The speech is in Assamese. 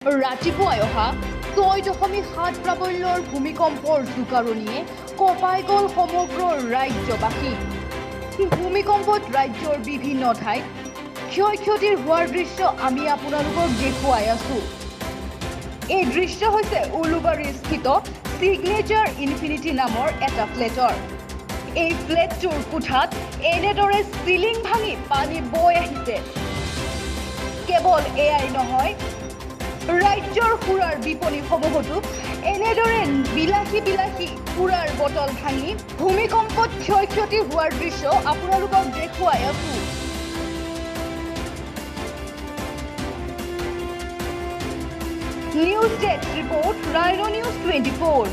ৰাতিপুৱাই অহা 6.7 প্ৰাবল্যৰ ভূমিকম্পৰ জোকাৰণিয়ে কঁপাই গ'ল সমগ্ৰ ৰাজ্যবাসী। ভূমিকম্পত ৰাজ্যৰ বিভিন্ন ঠাইত ক্ষয় ক্ষতিৰ হোৱাৰ দৃশ্য আমি আপোনালোকক দেখুৱাই আছো। এই দৃশ্য হৈছে উলুবাৰীস্থিত চিগনেচাৰ ইনফিনিটি নামৰ এটা ফ্লেটৰ। এই ফ্লেটটোৰ কোঠাত এনেদৰে চিলিং ভাঙি পানী বৈ আহিছে। কেৱল এয়াই নহয়, ৰাজ্যৰ সুৰাৰ বিপণীসমূহতো এনেদৰে বিলাসী বিলাসী সুৰাৰ বটল ভাঙি ভূমিকম্পত ক্ষয় ক্ষতি হোৱাৰ দৃশ্য আপোনালোকক দেখুৱাই আছো। News desk report, Rhino News 24।